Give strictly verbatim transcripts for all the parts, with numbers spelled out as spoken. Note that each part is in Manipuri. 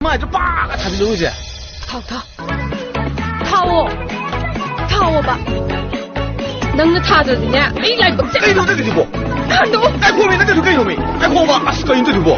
ꯅꯨꯡꯉꯥꯏꯇ꯭ꯔꯣ ꯄꯥꯛ ꯊꯥꯖꯤꯜꯂꯨꯔꯤꯁꯦ? ꯊꯥꯎ, ꯊꯥꯎ꯫ ꯊꯥꯎꯑꯣꯕ꯫ ꯅꯪꯅ ꯊꯥꯗ꯭ꯔꯗꯤꯅꯦ, ꯑꯩ ꯂꯥꯏꯕꯛꯁꯦ ꯀꯩꯅꯣ ꯅꯪꯒꯤꯗꯨꯕꯣ? ꯈꯟꯗꯣꯛꯑꯣ꯫ ꯉꯥꯏꯈꯣꯃꯤ, ꯅꯪꯒꯤꯗꯨ ꯀꯩꯅꯣꯃꯤ? ꯉꯥꯏꯈꯣꯕ, ꯑꯁ, ꯀꯩꯅꯣ ꯇꯧꯏꯗꯨꯕꯣ?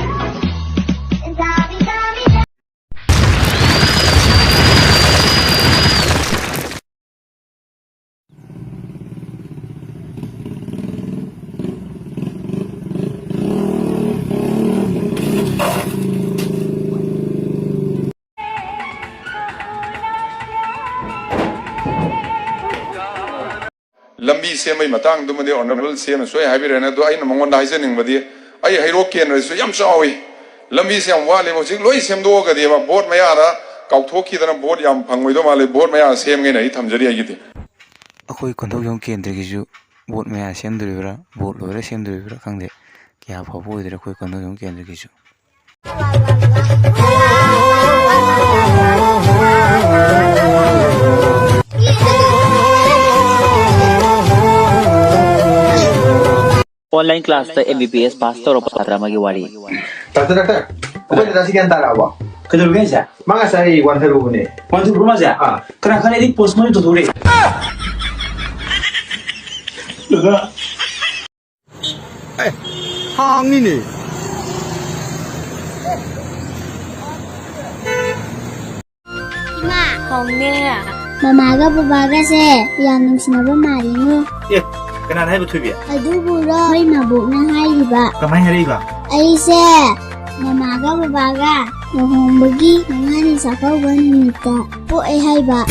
ꯂꯝꯕꯤ ꯁꯦꯝꯕꯒꯤ ꯃꯇꯥꯡꯗꯨꯃꯗꯤ Honourable ꯁꯤ ꯑꯦꯝꯅ ꯁꯣꯏ ꯍꯥꯏꯕꯤꯔꯛꯑꯦ, ꯑꯗꯣ ꯑꯩꯅ ꯃꯉꯣꯟꯗ ꯍꯥꯏꯖꯅꯤꯡꯕꯗꯤ, ꯑꯩ ꯍꯩꯔꯣꯛ ꯀꯦꯟꯗ꯭ꯔꯁꯨ ꯌꯥꯝ ꯆꯥꯎꯏ, ꯂꯝꯕꯤꯁꯦ ꯌꯥꯝ ꯋꯥꯠꯂꯦꯕ꯫ ꯍꯧꯖꯤꯛ ꯂꯣꯏ ꯁꯦꯝꯗꯣꯛꯑꯒꯗꯤꯕ, ꯚꯣꯠ ꯃꯌꯥꯗ ꯀꯥꯎꯊꯣꯛꯈꯤꯗꯅ ꯚꯣꯠ ꯌꯥꯝ ꯐꯪꯉꯣꯏꯗꯧ ꯃꯥꯜꯂꯦ꯫ ꯚꯣꯠ ꯃꯌꯥ ꯁꯦꯝꯒꯦꯅ ꯑꯩ ꯊꯝꯖꯔꯤ ꯑꯩꯒꯤꯗꯤ꯫ ꯑꯩꯈꯣꯏ ꯀꯣꯟꯊꯧꯖꯝ ꯀꯦꯟꯗ꯭ꯔꯒꯤꯁꯨ ꯚꯣꯠ ꯃꯌꯥ ꯁꯦꯝꯗꯣꯔꯤꯕ꯭ꯔꯥ, ꯚꯣꯠ ꯂꯣꯏꯔ ꯁꯦꯝꯗꯣꯔꯤꯕ꯭ꯔꯥ ꯈꯪꯗꯦ, ꯀꯌꯥ ꯐꯕ ꯑꯣꯏꯗꯣꯏꯔꯥ ꯑꯩꯈꯣꯏ ꯀꯣꯟꯊꯧꯖꯝ ꯀꯦꯟꯗ꯭ꯔꯒꯤꯁꯨ꯫ Online class ꯇ M B B S pass ꯇꯧꯔꯛꯄ ꯁꯥꯇ꯭ꯔ ꯑꯃꯒꯤ ꯋꯥꯔꯤ꯫ ꯗꯥꯛꯇꯔ, ꯗꯥꯛꯇꯔ, ꯑꯩꯈꯣꯏ ꯗꯗꯥꯁꯤ ꯒ꯭ꯌꯥꯟ ꯇꯥꯔꯛꯑꯕꯣ? ꯀꯩꯗꯧꯔꯒꯦ ꯍꯥꯏꯁꯦ? ꯃꯥ ꯉꯁꯥꯏ ꯋꯥꯟꯊꯔꯨꯕꯅꯦ꯫ ꯋꯥꯟꯊꯔꯨꯕ꯭ꯔꯣ ꯃꯥꯁꯦ? ꯑꯥ꯫ ꯀꯅꯥ ꯈꯪꯅꯤ, ꯑꯩꯗꯤ postmortem ꯇꯧꯊꯣꯛꯎꯔꯦ꯫ ꯑꯦ, ꯍꯥꯡꯉꯤꯅꯦ꯫ ꯏꯃꯥ, ꯍꯥꯎꯅꯦ꯫ ꯃꯃꯥꯒ ꯕꯕꯥꯒꯁꯦ ꯌꯥꯝ ꯅꯨꯡꯁꯤꯅꯕ ꯃꯥꯜꯂꯤꯉꯣ꯫ ꯑꯦ, ꯀꯅꯥꯅ ꯍꯥꯏꯕ, ꯊꯣꯏꯕꯤ? ꯑꯗꯨꯕꯨꯔꯣ ꯑꯩꯈꯣꯏ ꯃꯕꯣꯛꯅ ꯍꯥꯏꯔꯤꯕ꯫ ꯀꯃꯥꯏꯅ ꯍꯥꯏꯔꯛꯏꯕ? ꯑꯩꯁꯦ ꯃꯃꯥꯒ ꯕꯕꯥꯒ ꯂꯨꯍꯣꯡꯕꯒꯤ ꯃꯉꯥꯅꯤ ꯆꯥꯛꯀꯧꯕ ꯅꯨꯃꯤꯠꯇ ꯄꯣꯛꯑꯦ ꯍꯥꯏꯕ꯫